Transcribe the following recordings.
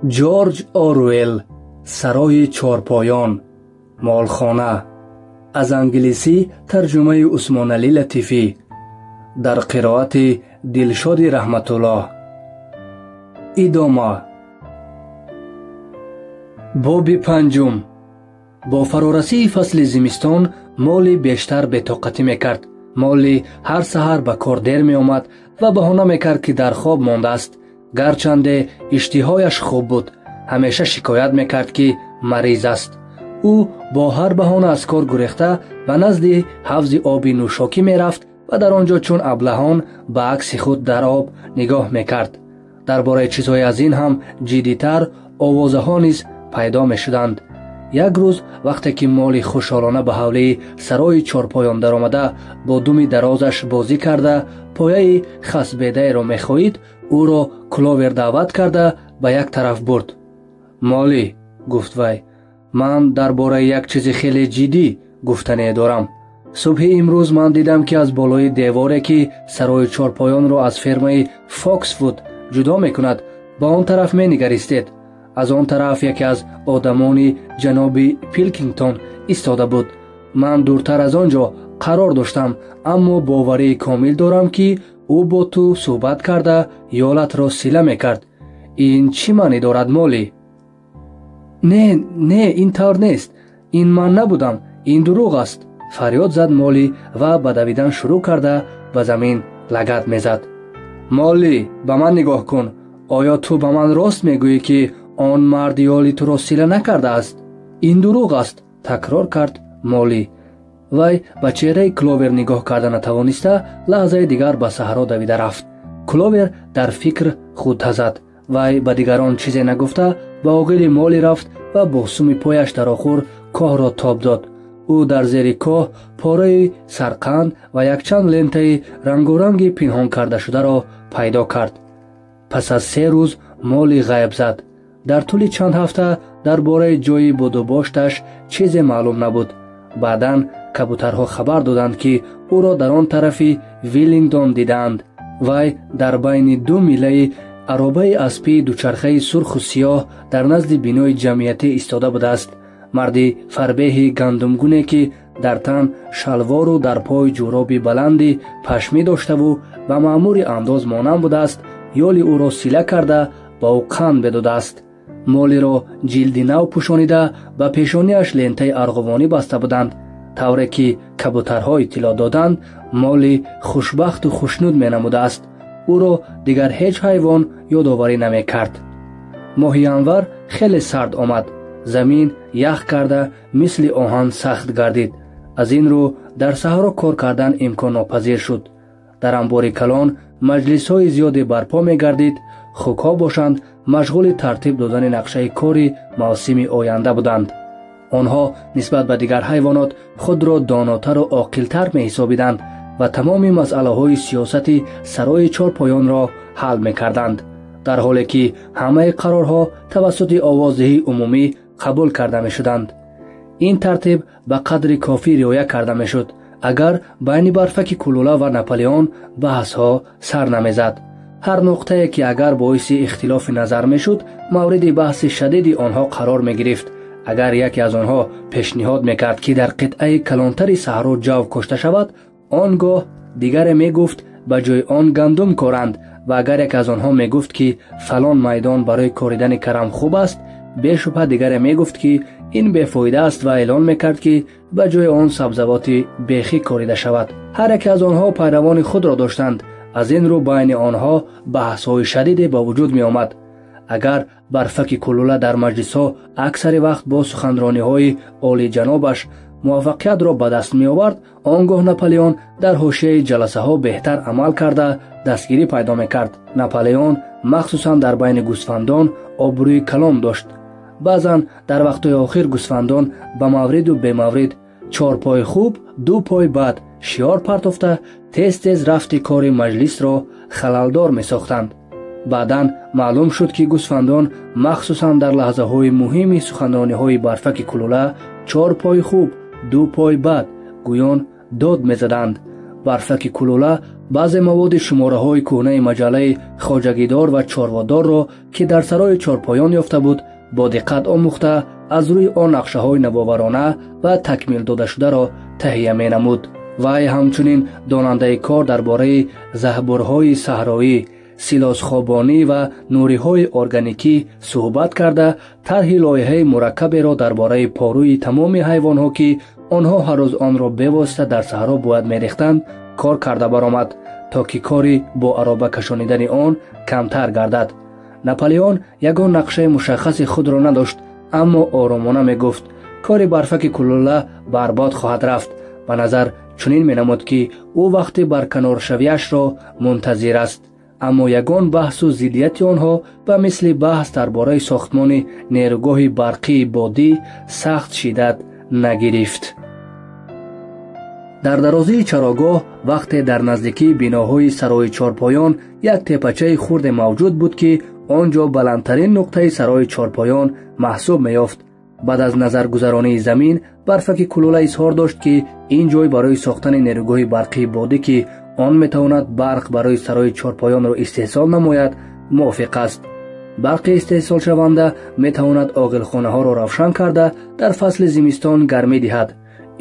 Ҷорҷ Оруэлл, Сарои чорпоён, молхона. Аз англисӣ тарҷумаи Усмоналӣ Латифӣ. Дар қироати Дилшоди Раҳматуллоҳ. Идома. Боби панҷум. Бо фарорасии фасли зимистон Молли бештар бетоқатӣ мекард. Молли ҳар саҳар ба кор дер меомад ва баҳона мекард, ки дар хоб мондааст. Гарчанде иштиҳояш хуб буд, ҳамеша шикоят мекард, ки мариз аст. Ӯ бо ҳар баҳона аз кор гурехта ба назди ҳавзи оби нӯшокӣ мерафт ва дар он ҷо чун аблаҳон ба акси худ дар об нигоҳ мекард. Дар бораи чизҳои аз ин ҳам ҷиддитар овозаҳо низ пайдо мешуданд. Як рӯз вақте ки Молли хушҳолона ба ҳавлии сарои чорпоён даромада бо думи дарозаш бозӣ карда пояи хасбедаеро мехоҳид, ӯро Кловер даъват карда ба як тараф бурд. Молли, гуфт вай, ман дар бораи як чизи хеле ҷиддӣ гуфтане дорам. Субҳи имрӯз ман дидам, ки аз болои деворе, ки сарои чорпоёнро аз фермаи Фоксвуд ҷудо мекунад, ба он тараф менигаристед. Аз он тараф яке аз одамони ҷаноби Пилкингтон истода буд. Ман дуртар аз он ҷо қарор доштам, аммо боварии комил дорам, ки ӯ бо ту суҳбат карда ёлатро сила мекард. Ин чӣ маънӣ дорад, Молли? Не, не, ин тавр нест. Ин ман набудам. Ин дурӯғ аст, фарёд зад Молли ва ба давидан шурӯъ карда ба замин лагат мезад. Молли, ба ман нигоҳ кун. Оё ту ба ман рост мегӯӣ, ки он мард ёли туро сила накардааст? Ин дурӯғ аст, такрор кард Молли. Вай ба чеҳраи Кловер нигоҳ карда натавониста лаҳзаи дигар ба саҳро давида рафт. Кловер дар фикр худ тазад. Вай ба дигарон чизе нагуфта ба оғили Молли рафт ва бо суми пояш дар охур коҳро тоб дод. Ӯ дар зери коҳ пораи сарқанд ва якчанд лентаи рангоранги пинҳон кардашударо пайдо кард. Пас аз 3 рӯз Молли ғайб зад. Дар тӯли чанд ҳафта дар бораи ҷойи будубошташ чизе маълум набуд. Баъдан кабутарҳо хабар доданд, ки ӯро дар он тарафи Виллингдон дидаанд. Вай дар байни 2 милаи аробаи аспии дучархаи сурху сиёҳ дар назди бинои ҷамъиятӣ истода будааст. Марди фарбеҳи гандумгуне, ки дар тан шалвору дар пой ҷуроби баланди пашмӣ доштаву ба маъмури андоз монанд будааст, ёли ӯро сила карда ба ӯ қанд бедодааст. Моллиро ҷилди нав пӯшонида ба пешониаш лентаи арғувонӣ баста буданд. Тавре ки кабутарҳо иттилоъ доданд, Молли хушбахту хушнуд менамудааст. Ӯро дигар ҳеҷ ҳайвон ёдоварӣ намекард. Моҳи январ хеле сард омад. Замин ях карда мисли оҳан сахт гардид. Аз ин рӯ дар саҳро кор кардан имконнопазир шуд. Дар амбори калон маҷлисҳои зиёде барпо мегардид. Хукҳо бошанд машғули тартиб додани нақшаи кори мавсими оянда буданд. Онҳо нисбат ба дигар ҳайвонот худро донотару оқилтар меҳисобиданд ва тамоми масъалаҳои сиёсати сарои чорпоёнро ҳал мекарданд, дар ҳоле ки ҳамаи қарорҳо тавассути овоздиҳии умумӣ қабул карда мешуданд. Ин тартиб ба қадри кофӣ риоя карда мешуд, агар байни барфаки кулула ва Наполеон баҳсҳо сар намезад. Ҳар нуқтае ки агар боиси ихтилофи назар мешуд, мавриди баҳси шадиди онҳо қарор мегирифт. Агар яке аз онҳо пешниҳод мекард, ки дар қитъаи калонтари саҳро ҷав кошта шавад, он гоҳ дигаре мегуфт ба ҷои он гандум коранд, ва агар яке аз онҳо мегуфт, ки фалон майдон барои коридани карам хуб аст, бешубҳа дигаре мегуфт, ки ин бефоида аст ва эълон мекард, ки ба ҷои он сабзавоти бехӣ корида шавад. Ҳар яке аз онҳо пайравони худро доштанд. Аз ин рӯ байни онҳо баҳсҳои шадиде ба вуҷуд меомад. Агар барфаки кулула дар маҷлисҳо аксари вақт бо суханрониҳои олиҷанобаш муваффақиятро ба даст меовард, он гоҳ Наполеон дар ҳошияи ҷаласаҳо беҳтар амал карда дастгирӣ пайдо мекард. Наполеон махсусан дар байни гӯсфандон обрӯи калон дошт. Баъзан дар вақтҳои охир гӯсфандон ба мавриду бемаврид 4 пой хуб, 2 пой бад шиёр партофта тез-тез рафти кори маҷлисро халалдор месохтанд. Баъдан маълум шуд, ки гӯсфандон махсусан дар лаҳзаҳои муҳими суханрониҳои барфаки кулула 4 пой хуб, 2 пой бад гӯён дод мезаданд. Барфаки кулула баъзе маводи шумораҳои кӯҳнаи маҷаллаи хоҷагидор ва чорводорро, ки дар сарои чорпоён ёфта буд, бо диққат омӯхта, аз рӯи он нақшаҳои навоварона ва такмил додашударо таҳия менамуд. Вай ҳамчунин донандаи кор дар бораи заҳбурҳои саҳроӣ, силосхобонӣ ва нуриҳои органикӣ суҳбат карда, тарҳи лоиҳаи мураккаберо дар бораи порӯи тамоми ҳайвонҳо, ки онҳо ҳар рӯз онро бевосита дар саҳро бояд мерехтанд, кор карда баромад, то ки кори бо ароба кашонидани он камтар гардад. Наполеон ягон нақшаи мушаххаси худро надошт, аммо оромона мегуфт: кори Барфаки кулула барбод хоҳад рафт. Ба назар чунин менамуд, ки ӯ вақти барканоршавиашро мунтазир аст. Аммо ягон баҳсу зиддияти онҳо ба мисли баҳс дар бораи сохтмони нерӯгоҳи барқии бодӣ сахт шиддат нагирифт. Дар дарозии чарогоҳ, вақте дар наздикии биноҳои сарои чорпоён як тепачаи хурде мавҷуд буд, ки он ҷо баландтарин нуқтаи сарои чорпоён маҳсуб меёфт. Баъд аз назаргузаронии замин, Барфаки кулула изҳор дошт, ки ин ҷой барои сохтани нерӯгоҳи барқии бодӣ, ки он метавонад барқ барои сарои чорпоёнро истеҳсол намояд, мувофиқ аст. Барқи истеҳсолшаванда метавонад оғилхонаҳоро равшан карда, дар фасли зимистон гармӣ диҳад.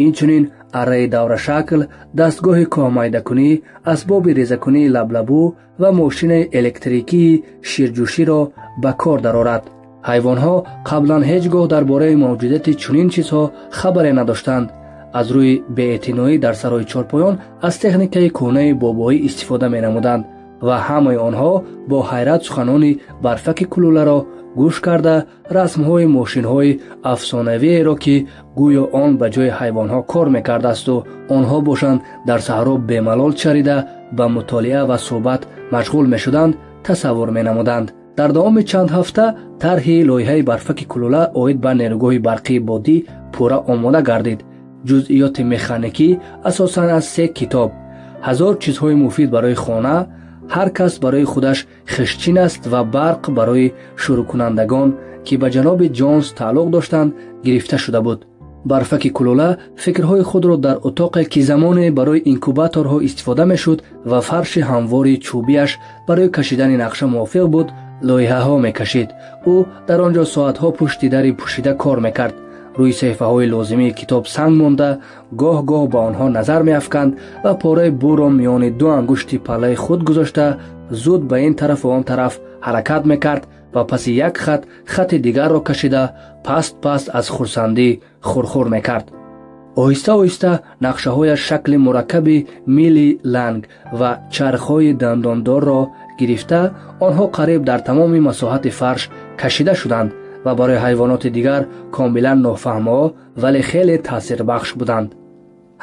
Инчунин арраи даврашакл, дастгоҳи коҳмайдакунӣ, асбоби резакунии лаблабу ва мошинаи электрикии ширҷӯширо ба кор дарорад. Ҳайвонҳо қаблан ҳеҷ гоҳ дар бораи мавҷудияти чунин чизҳо хабаре надоштанд. Аз рӯи беэътиноӣ дар сарои чорпоён аз техникаи кӯҳнаи бобоӣ истифода менамуданд ва ҳамаи онҳо бо ҳайрат суханони Барфаки кулуларо гӯш карда, расмҳои мошинҳои афсонавиеро, ки гӯё он ба ҷои ҳайвонҳо кор мекардасту онҳо бошанд дар саҳро бемалол чарида ба мутолиа ва суҳбат машғул мешуданд, тасаввур менамуданд. Дар давоми чанд ҳафта тарҳи лоиҳаи Барфаки кулула оид ба нерӯгоҳи барқии бодӣ пурра омода гардид. Ҷузъиёти механикӣ асосан аз 3 китоб, 1000 чизҳои муфид барои хона, ҳар кас барои худаш хишчин аст ва барқ барои шурӯъкунандагон, ки ба ҷаноби Ҷонс тааллуқ доштанд, гирифта шуда буд. Барфаки кулула фикрҳои худро дар утоқе, ки замоне барои инкубаторҳо истифода мешуд ва фарши ҳамвори чӯбиаш барои кашидани нақша мувофиқ буд, лоиҳаҳо мекашид. Ӯ дар он ҷо соатҳо пушти дари пӯшида кор мекард. Рӯи саҳифаҳои лозимии китоб санг монда, гоҳ-гоҳ ба онҳо назар меафканд ва пораи буро миёни ду ангушти паллаи худ гузошта, зуд ба ин тарафу он тараф ҳаракат мекард ва паси як хат хати дигарро кашида, паст-паст аз хурсандӣ хурхур мекард. Оҳиста-оҳиста нақшаҳояш шакли мураккаби мили ланг ва чархҳои дандондорро гирифта, онҳо қариб дар тамоми масоҳати фарш кашида шуданд ва барои ҳайвоноти дигар комилан нофаҳмо, вале хеле таъсирбахш буданд.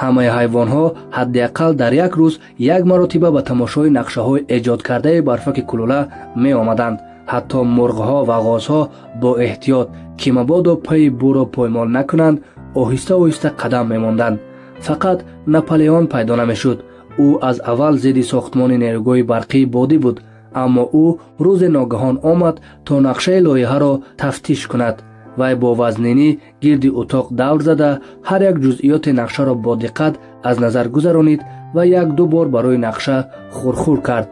Ҳамаи ҳайвонҳо ҳадди ақал дар як рӯз як маротиба ба тамошои нақшаҳои эҷодкардаи Барфаки кулула меомаданд. Ҳатто мурғҳо ва ғозҳо бо эҳтиёт, ки мабодо пайи буро поймол накунанд, оҳиста-оҳиста қадам мемонданд. Фақат Наполеон пайдо намешуд. Ӯ аз аввал зидди сохтмони нерӯгоҳи барқии бодӣ буд, аммо ӯ рӯзе ногаҳон омад то нақшаи лоиҳаро тафтиш кунад. Вай бо вазнинӣ гирди утоқ давр зада, ҳар як ҷузъиёти нақшаро бо диққат аз назар гузаронид ва як-ду бор барои нақша хурхур кард.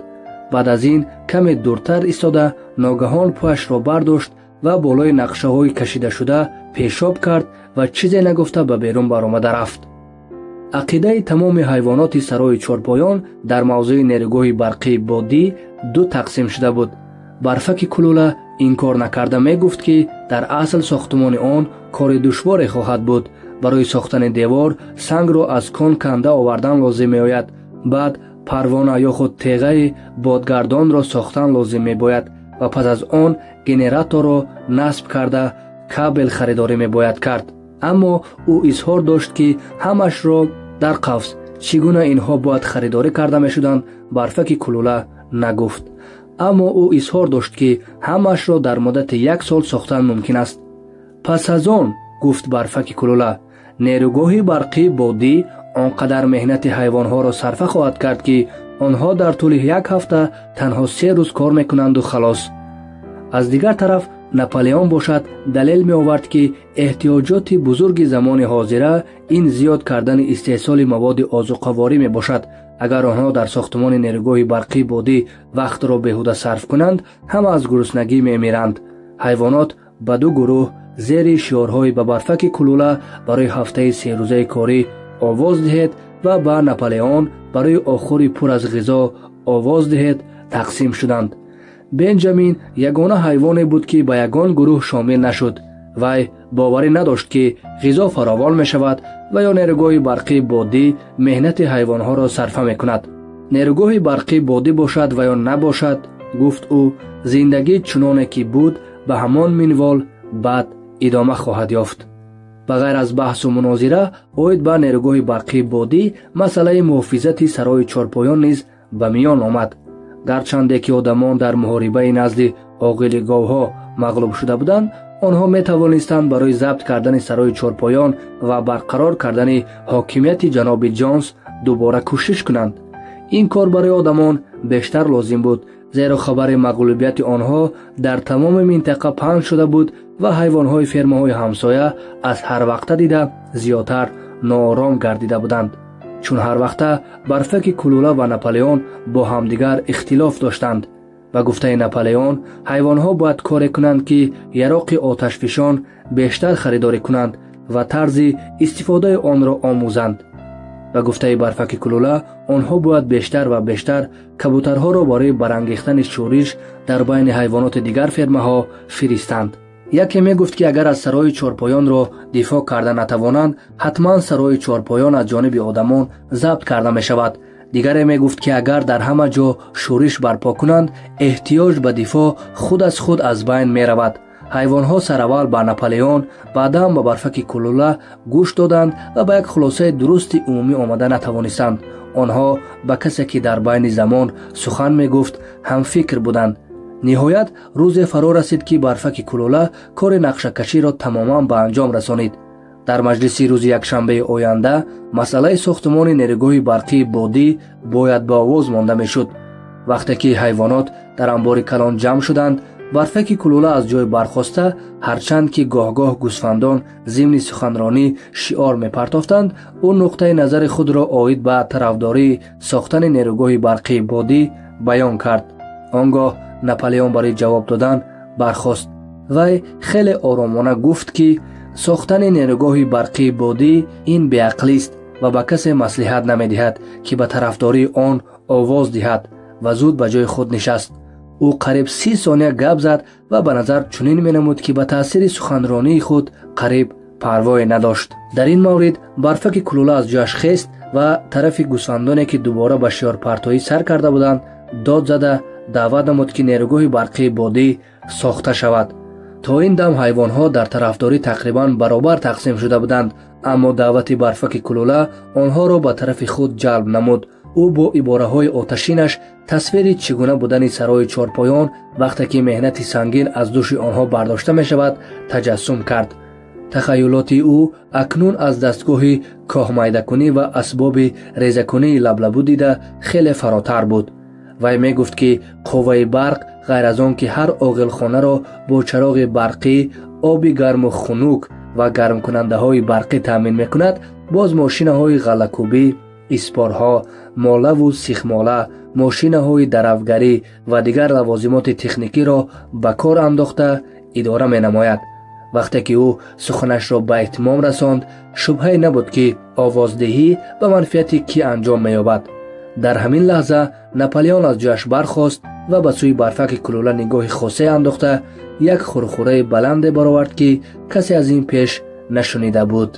Баъд аз ин каме дуртар истода, ногаҳон пояшро бардошт ва болои нақшаҳои кашидашуда пешоб кард ва чизе нагуфта ба берун баромада рафт. Ақидаи тамоми ҳайвоноти сарои чорпоён дар мавзӯи нерӯгоҳи барқии бодӣ ду тақсим шуда буд. Барфаки кулула инкор накарда мегуфт, ки дар асл сохтмони он кори душворе хоҳад буд. Барои сохтани девор сангро аз кон канда овардан лозим меояд, баъд парвона ё худ теғаи бодгардонро сохтан лозим мебояд ва пас аз он генераторро насб карда кабел харидорӣ мебояд кард. Аммо ӯ изҳор дошт, ки ҳамашро дар қавс чӣ гуна инҳо бояд харидорӣ карда мешуданд, Барфаки кулула нагуфт. Аммо ӯ изҳор дошт, ки ҳамашро дар муддати як сол сохтан мумкин аст. Пас аз он, гуфт Барфаки кулула, нерӯгоҳи барқии бодӣ он қадар меҳнати ҳайвонҳоро сарфа хоҳад кард, ки онҳо дар тӯли як ҳафта танҳо 3 рӯз кор мекунанду халос. Аз дигар тараф Наполеон бошад далел меовард, ки эҳтиёҷоти бузурги замони ҳозира ин зиёд кардани истеҳсоли маводи озуқаворӣ мебошад. Агар онҳо дар сохтмони нерӯгоҳи барқии бодӣ вақтро беҳуда сарф кунанд, ҳама аз гуруснагӣ мемиранд. Ҳайвонот ба ду гурӯҳ зери шиорҳои ба барфаки кулула барои ҳафтаи серӯзаи корӣ овоз диҳед ва ба Наполеон барои охури пур аз ғизо овоз диҳед тақсим шуданд. Бенҷамин ягона ҳайвоне буд, ки ба ягон гурӯҳ шомил нашуд. Вай боварӣ надошт, ки ғизо фаровон мешавад ва ё нерӯгоҳи барқии бодӣ меҳнати ҳайвонҳоро сарфа мекунад. Нерӯгоҳи барқии бодӣ бошад ва ё набошад, гуфт ӯ, зиндагӣ чуноне ки буд ба ҳамон минвол баъд идома хоҳад ёфт. Ба ғайр аз баҳсу мунозира оид ба нерӯгоҳи барқии бодӣ, масъалаи муҳофизати сарои чорпоён низ ба миён омад. Гарчанде ки одамон дар муҳорибаи назди оғили говҳо мағлуб шуда буданд, онҳо метавонистанд барои забт кардани сарои чорпоён ва барқарор кардани ҳокимияти ҷаноби Ҷонс дубора кӯшиш кунанд. Ин кор барои одамон бештар лозим буд, зеро хабари мағлубияти онҳо дар тамоми минтақа паҳн шуда буд ва ҳайвонҳои фермаҳои ҳамсоя аз ҳар вақта дида зиёдтар ноором гардида буданд. Чун ҳар вақта барфаки кулула ва Наполеон бо ҳамдигар ихтилоф доштанд. Ба гуфтаи Наполеон, ҳайвонҳо бояд коре кунанд, ки яроқи оташфишон бештар харидорӣ кунанд ва тарзи истифодаи онро омӯзанд. Ба гуфтаи барфаки кулула, онҳо бояд бештар ва бештар кабутарҳоро барои барангехтани шӯриш дар байни ҳайвоноти дигар фермаҳо фиристанд. Яке мегуфт, ки агар аз сарои чорпоёнро дифоъ карда натавонанд, ҳатман сарои чорпоён аз ҷониби одамон забт карда мешавад. Дигаре мегуфт, ки агар дар ҳама ҷо шӯриш барпо кунанд, эҳтиёҷ ба дифоъ худ аз худ аз байн меравад. Ҳайвонҳо сараввал ба Наполеон, баъдан ба барфаки кулула гӯш доданд ва ба як хулосаи дурусти умумӣ омада натавонистанд. Онҳо ба касе, ки дар байни замон сухан мегуфт, ҳамфикр буданд. Ниҳоят рӯзе фаро расид, ки барфаки кулула кори нақшакаширо тамоман ба анҷом расонид. Дар маҷлиси рӯзи якшанбеи оянда масъалаи сохтмони нерӯгоҳи барқии бодӣ бояд ба овоз монда мешуд. Вақте ки ҳайвонот дар амбори калон ҷамъ шуданд, барфаки кулула аз ҷой бархоста, ҳарчанд ки гоҳ-гоҳ гӯсфандон зимни суханронӣ шиор мепартофтанд, ӯ нуқтаи назари худро оид ба тарафдории сохтани нерӯгоҳи барқии бодӣ баён кард. Он гоҳ Наполеон барои ҷавоб додан бархост. Вай хеле оромона гуфт, ки сохтани нерӯгоҳи барқии бодӣ ин беақлист ва ба касе маслиҳат намедиҳад, ки ба тарафдории он овоз диҳад, ва зуд ба ҷои худ нишаст. Ӯ қариб 30 сония гап зад ва ба назар чунин менамуд, ки ба таъсири суханронии худ қариб парвое надошт. Дар ин маврид барфаки кулула аз ҷояш хест ва тарафи гӯсфандоне, ки дубора ба шиорпартоӣ сар карда буданд, дод зада даъват намуд, ки нерӯгоҳи барқии бодӣ сохта шавад. То ин дам ҳайвонҳо дар тарафдорӣ тақрибан баробар тақсим шуда буданд, аммо даъвати барфаки кулула онҳоро ба тарафи худ ҷалб намуд. Ӯ бо ибораҳои оташинаш тасвири чӣ гуна будани сарои чорпоён вақте ки меҳнати сангин аз дӯши онҳо бардошта мешавад таҷассум кард. Тахаюлоти ӯ акнун аз дастгоҳи коҳмайдакунӣ ва асбоби резакунии лаблабу дида хеле фаротар буд. Вай мегуфт, ки қувваи барқ ғайр аз он ки ҳар оғилхонаро бо чароғи барқӣ, оби гарму хунук ва гармкунандаҳои барқӣ таъмин мекунад, боз мошинаҳои ғаллакӯбӣ, испорҳо, молаву сихмола, мошинаҳои даравгарӣ ва дигар лавозимоти техникиро ба кор андохта идора менамояд. Вақте ки ӯ суханашро ба итмом расонд, шубҳае набуд, ки овоздиҳӣ ба манфиати кӣ анҷом меёбад. Дар ҳамин лаҳза Наполеон аз ҷояш бархост ва ба сӯи барфаки кулула нигоҳи хосе андохта як хурхураи баланде баровард, ки касе аз ин пеш нашунида буд.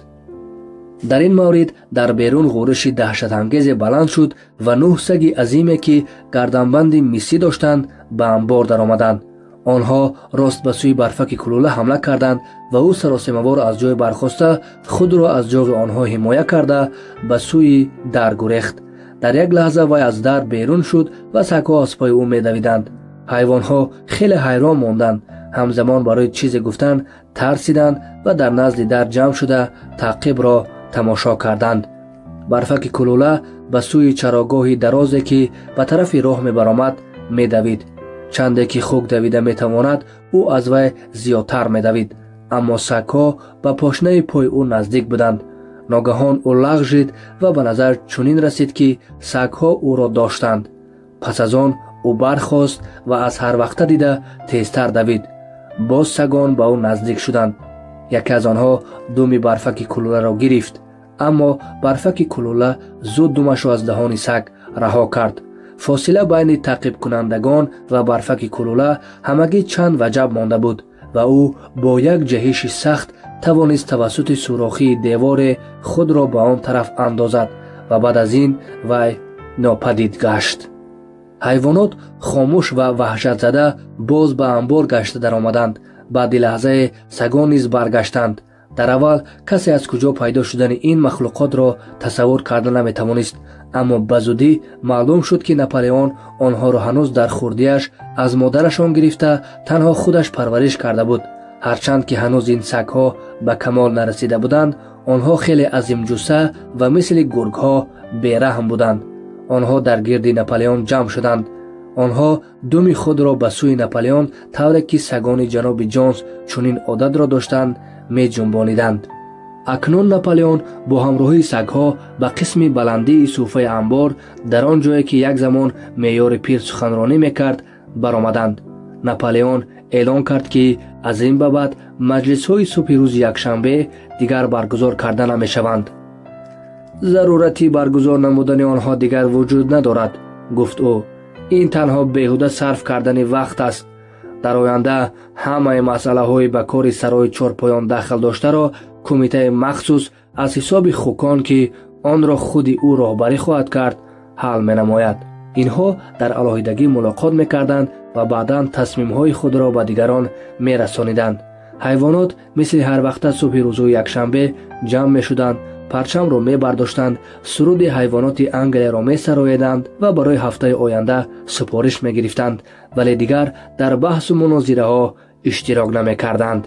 Дар ин маврид дар берун ғӯриши даҳшатангезе баланд шуд ва 9 саги азиме, ки гарданбанди мисӣ доштанд, ба амбор даромаданд. Онҳо рост ба сӯи барфаки кулула ҳамла карданд ва ӯ саросемавор аз ҷой бархоста худро аз ҷоғи онҳо ҳимоя карда ба сӯи дар гурехт. Дар як лаҳза вай аз дар берун шуд ва сагҳо аз пои ӯ медавиданд. Ҳайвонҳо хеле ҳайрон монданд, ҳамзамон барои чизе гуфтан тарсиданд ва дар назди дар ҷамъ шуда таъқибро тамошо карданд. Барфаки кулула ба сӯи чарогоҳи дарозе, ки ба тарафи роҳ мебаромад, медавид. Чанде ки хук давида метавонад, ӯ аз вай зиёдтар медавид, аммо сагҳо ба пошнаи пои ӯ наздик буданд. Ногаҳон ӯ лағжид ва ба назар чунин расид, ки сагҳо ӯро доштанд. Пас аз он ӯ бархост ва аз ҳар вақта дида тезтар давид. Боз сагон ба ӯ наздик шуданд. Яке аз онҳо думи барфаки кулуларо гирифт, аммо барфаки кулула зуд думашро аз даҳони саг раҳо кард. Фосила байни таъқибкунандагон ва барфаки кулула ҳамагӣ чанд ваҷаб монда буд ва ӯ бо як ҷаҳиши сахт тавонист тавассути сурохии деворе худро ба он тараф андозад ва баъд аз ин вай нопадид гашт. Ҳайвонот хомӯш ва ваҳшатзада боз ба амбор гашта даромаданд. Баъди лаҳзае сагон низ баргаштанд. Дар аввал касе аз куҷо пайдо шудани ин махлуқотро тасаввур карда наметавонист, аммо ба зудӣ маълум шуд, ки Наполеон онҳоро ҳанӯз дар хурдиаш аз модарашон гирифта танҳо худаш парвариш карда буд. Ҳарчанд ки ҳанӯз ин сагҳо ба камол нарасида буданд, онҳо хеле азимҷусса ва мисли гургҳо бераҳм буданд. Онҳо дар гирди Наполеон ҷамъ шуданд. Онҳо думи худро ба сӯи Наполеон, тавре ки сагони ҷаноби Ҷонс чунин одатро доштанд, меҷунбониданд. Акнун Наполеон бо ҳамроҳии сагҳо ба қисми баландии суфаи амбор, дар он ҷое ки як замон меъёри пир суханронӣ мекард, баромаданд. Наполеон эълон кард, ки аз ин ба баъд маҷлисҳои субҳи рӯзи якшанбе дигар баргузор карда намешаванд. Зарурати баргузор намудани онҳо дигар вуҷуд надорад, гуфт ӯ. Ин танҳо беҳуда сарф кардани вақт аст. Дар оянда ҳамаи масъалаҳои ба кори сарои чорпоён дахл доштаро кумитаи махсус аз ҳисоби хукон, ки онро худи ӯ роҳбарӣ хоҳад кард, ҳал менамояд. Инҳо дар алоҳидагӣ мулоқот мекарданд ва баъдан тасмимҳои худро ба дигарон мерасониданд. Ҳайвонот мисли ҳар вақта субҳи рӯзҳои якшанбе ҷамъ мешуданд, парчамро мебардоштанд, суруди ҳайвоноти Англияро месароеданд ва барои ҳафтаи оянда супориш мегирифтанд, вале дигар дар баҳсу мунозираҳо иштирок намекарданд.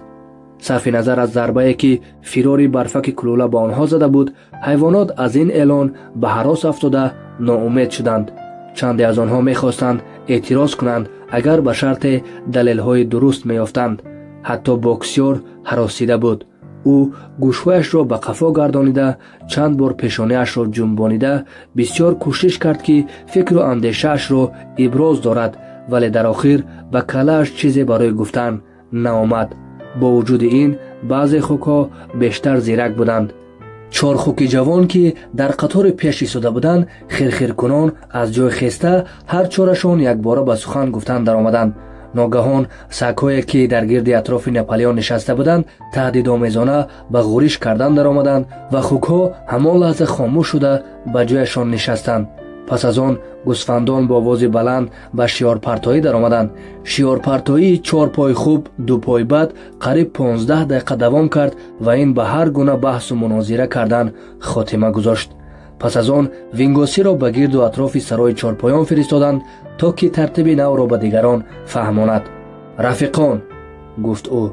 Сарфи назар аз зарбае, ки фирори барфаки кулула ба онҳо зада буд, ҳайвонот аз ин эълон ба ҳарос афтода ноумед шуданд. Чанде аз онҳо мехостанд эътироз кунанд, агар ба шарте далелҳои дуруст меёфтанд. Ҳатто боксёр ҳаросида буд. Ӯ гӯшҳояшро ба қафо гардонида, чанд бор пешонаашро ҷунбонида, бисёр кӯшиш кард, ки фикру андешаашро иброз дорад, вале дар охир ба калааш чизе барои гуфтан наомад. Бо вуҷуди ин баъзе хукҳо бештар зирак буданд. Чор хуки ҷавон, ки дар қатори пеш истода буданд, хирхиркунон аз ҷой хеста ҳар чорашон якбора ба сухан гуфтан даромаданд. Ногаҳон сагҳое, ки дар гирди атрофи Наполеон нишаста буданд, таҳдидомезона ба ғуриш кардан даромаданд ва хукҳо ҳамон лаҳза хомӯш шуда ба ҷояшон нишастанд. Пас аз он гӯсфандон бо овози баланд ба шиёрпартоӣ даромаданд. Шиёрпартоии чор пой хуб, ду пой бад қариб 15 дақиқа давом кард ва ин ба ҳар гуна баҳсу мунозира кардан хотима гузошт. Пас аз он Вингосиро ба гирду атрофи сарои чорпоён фиристоданд, то ки тартиби навро ба дигарон фаҳмонад. Рафиқон, гуфт ӯ,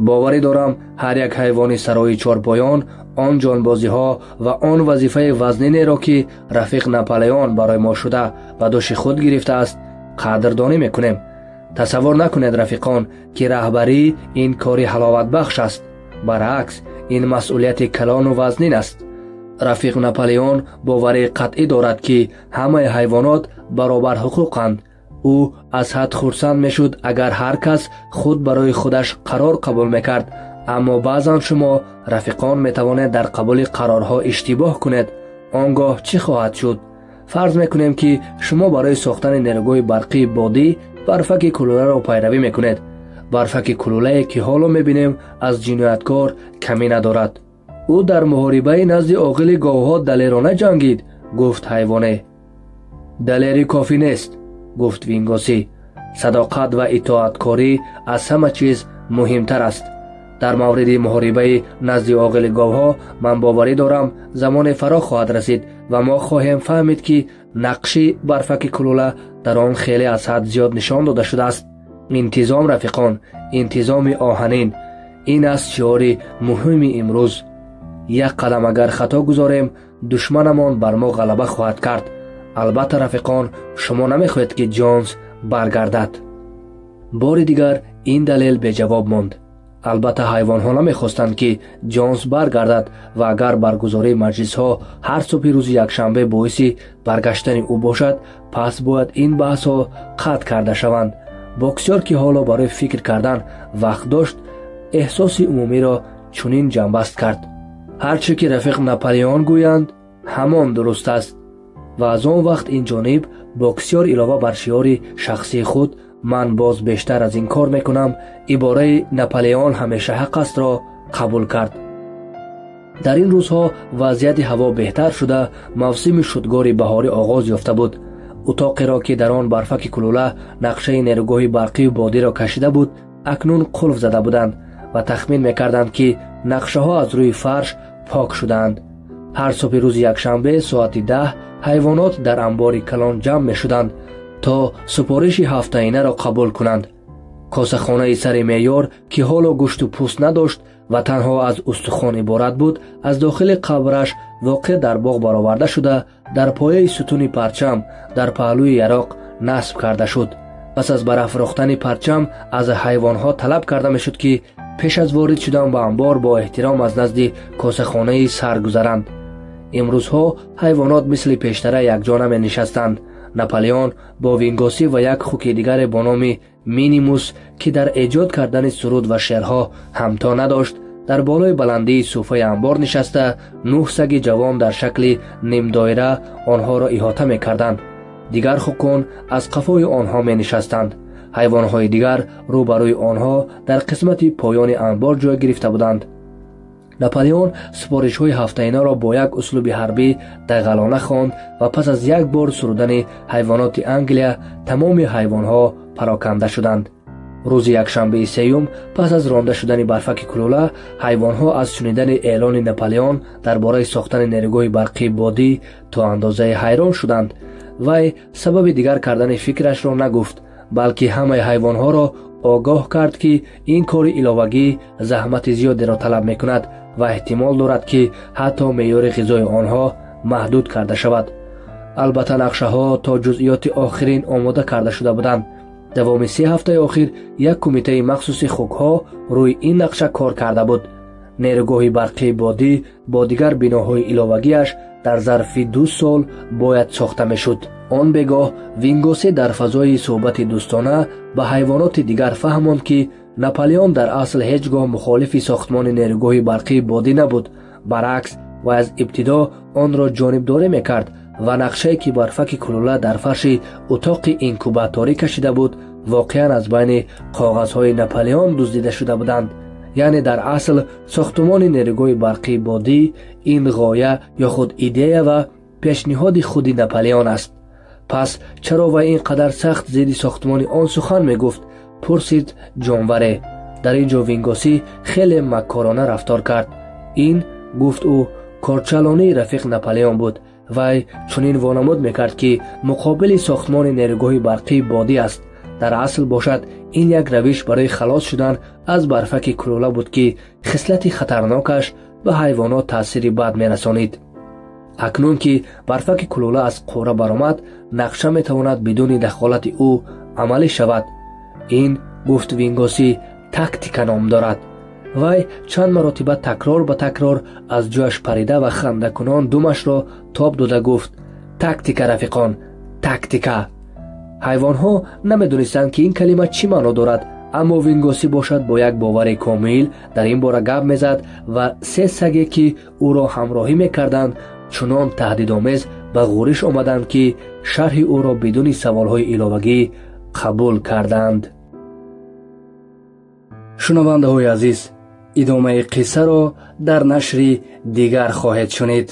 боварӣ дорам ҳар як ҳайвони сарои чорпоён он ҷонбозиҳо ва он вазифаи вазнинеро, ки рафиқ Наполеон барои мо шуда ба дӯши худ гирифтааст, қадрдонӣ мекунем. Тасаввур накунед, рафиқон, ки раҳбарӣ ин кори ҳаловатбахш аст. Баръакс, ин масъулияти калону вазнин аст. Рафиқ Наполеон боварии қатъӣ дорад, ки ҳамаи ҳайвонот баробар ҳуқуқанд. Ӯ аз ҳад хурсанд мешуд, агар ҳар кас худ барои худаш қарор қабул мекард, аммо баъзан шумо, рафиқон, метавонед дар қабули қарорҳо иштибоҳ кунед. Он гоҳ чӣ хоҳад шуд? Фарз мекунем, ки шумо барои сохтани нерӯгоҳи барқии бодӣ барфаки кулуларо пайравӣ мекунед. Барфаки кулулае, ки ҳоло мебинем, аз ҷинояткор камӣ надорад. Ӯ дар муҳорибаи назди оғили говҳо далерона ҷангид, гуфт ҳайвоне. Далерӣ кофӣ нест, гуфт Вингосӣ. Садоқат ва итоаткорӣ аз ҳама чиз муҳимтар аст. Дар мавриди муҳорибаи назди оғили говҳо ман боварӣ дорам, замоне фаро хоҳад расид ва мо хоҳем фаҳмид, ки нақши барфаки кулула дар он хеле аз ҳад зиёд нишон дода шудааст. Интизом, рафиқон, интизоми оҳанин. Ин аст шиори муҳими имрӯз. Як қадам агар хато гузорем, душманамон бар мо ғалаба хоҳад кард. Албатта, рафиқон, шумо намехоҳед, ки Ҷонс баргардад. Бори дигар ин далел беҷавоб монд. Албатта, ҳайвонҳо намехостанд, ки Ҷонс баргардад ва агар баргузории маҷлисҳо ҳар субҳи рӯзи якшанбе боиси баргаштани ӯ бошад, пас бояд ин баҳсҳо қатъ карда шаванд. Боксёр, ки ҳоло барои фикр кардан вақт дошт, эҳсоси умумиро чунин ҷамъбаст кард: ҳар чӣ ки рафиқ Наполеон гӯянд, ҳамон дуруст аст. Ва аз он вақт ин ҷониб боксёр илова бар шиори шахсии худ «Ман боз бештар аз ин кор мекунам», ибораи «Наполеон ҳамеша ҳақ астро» қабул кард. Дар ин рӯзҳо вазъияти ҳаво беҳтар шуда, мавсими шудгори баҳорӣ оғоз ёфта буд. Утоқеро, ки дар он барфаки кулула нақшаи нерӯгоҳи барқию бодиро кашида буд, акнун қулф зада буданд ва тахмин мекарданд, ки нақшаҳо аз рӯи фарш пок шудаанд. Ҳар субҳи рӯзи якшанбе соати 10 ҳайвонот дар амбори калон ҷамъ мешуданд, то супориши ҳафтаинаро қабул кунанд. Косахонаи сари меъёр, ки ҳоло гӯшту пӯст надошт ва танҳо аз устухон иборат буд, аз дохили қабраш воқеъ дар боғ бароварда шуда, дар пояи сутуни парчам дар паҳлӯи яроқ насб карда шуд. Пас аз барафрохтани парчам аз ҳайвонҳо талаб карда мешуд, ки пеш аз ворид шудан ба амбор бо эҳтиром аз назди косахонаи сар гузаранд. Имрӯзҳо ҳайвонот мисли пештара якҷо наменишастанд. Наполеон бо Вингосӣ ва як хуки дигаре бо номи Минимус, ки дар эҷод кардани суруд ва шеърҳо ҳамто надошт, дар болои баландии суфаи амбор нишаста, нӯҳ саги ҷавон дар шакли нимдоира онҳоро иҳота мекарданд. Дигар хукон аз қафои онҳо менишастанд. Ҳайвонҳои дигар рӯбарӯи онҳо дар қисмати поёни анбор ҷой гирифта буданд. Наполеон супоришҳои ҳафтаинаро бо як услуби ҳарбӣ дағалона хонд ва пас аз як бор сурудани ҳайвоноти Англия тамоми ҳайвонҳо пароканда шуданд. Рӯзи якшанбеи сеюм пас аз ронда шудани барфаки кулула, ҳайвонҳо аз шунидани эълони Наполеон дар бораи сохтани нерӯгоҳи барқии бодӣ то андозае ҳайрон шуданд. Вай сабаби дигар кардани фикрашро нагуфт, балки ҳамаи ҳайвонҳоро огоҳ кард, ки ин кори иловагӣ заҳмати зиёдеро талаб мекунад ва эҳтимол дорад, ки ҳатто меъёри ғизои онҳо маҳдуд карда шавад. Албатта, нақшаҳо то ҷузъиёти охирин омода карда шуда буданд. Давоми 3 ҳафтаи охир як кумитаи махсуси хукҳо рӯи ин нақша кор карда буд. Нерӯгоҳи барқии бодӣ бо дигар биноҳои иловагиаш дар зарфи 2 сол бояд сохта мешуд. Он бегоҳ Вингосе дар фазои суҳбати дӯстона ба ҳайвоноти дигар фаҳмонд, ки Наполеон дар асл ҳеҷ гоҳ мухолифи сохтмони нерӯгоҳи барқии бодӣ набуд. Баръакс, вай аз ибтидо онро ҷонибдорӣ мекард ва нақшае, ки барфаки кулула дар фарши утоқи инкубаторӣ кашида буд, воқеан аз байни коғазҳои Наполеон дуздида шуда буданд. Яъне дар асл сохтумони нерӯгоҳи барқии бодӣ ин ғоя ё худ идея ва пешниҳоди худи Наполеон аст. Пас чаро вай ин қадар сахт зидди сохтмони он сухан мегуфт? Пурсид ҷонваре. Дар ин ҷо Вингосӣ хеле маккорона рафтор кард. Ин, гуфт ӯ, корчалонии рафиқ Наполеон буд. Вай чунин вонамуд мекард, ки муқобили сохтмони нерӯгоҳи барқии бодӣ аст. Дар асл бошад, ин як равиш барои халос шудан аз барфаки кулула буд, ки хислати хатарнокаш ба ҳайвонот таъсири бад мерасонид. Акнун ки барфаки кулула аз қӯра баромад, нақша метавонад бидуни дахолати ӯ амалӣ шавад. Ин, гуфт Вингосӣ, тактика ном дорад. Вай чанд маротиба такрор ба такрор аз ҷояш парида ва хандакунон думашро тоб дода гуфт: тактика, рафиқон, тактика. Ҳайвонҳо намедонистанд, ки ин калима чӣ маъно дорад, аммо Вингосӣ бошад бо як бовари комил дар ин бора гап мезад ва се саге, ки ӯро ҳамроҳӣ мекарданд, чунон таҳдидомез ба ғӯриш омаданд, ки шарҳи ӯро бидуни саволҳои иловагӣ қабул карданд. Шунавандаҳои азиз, идомаи қиссаро дар нашри дигар хоҳед шунид.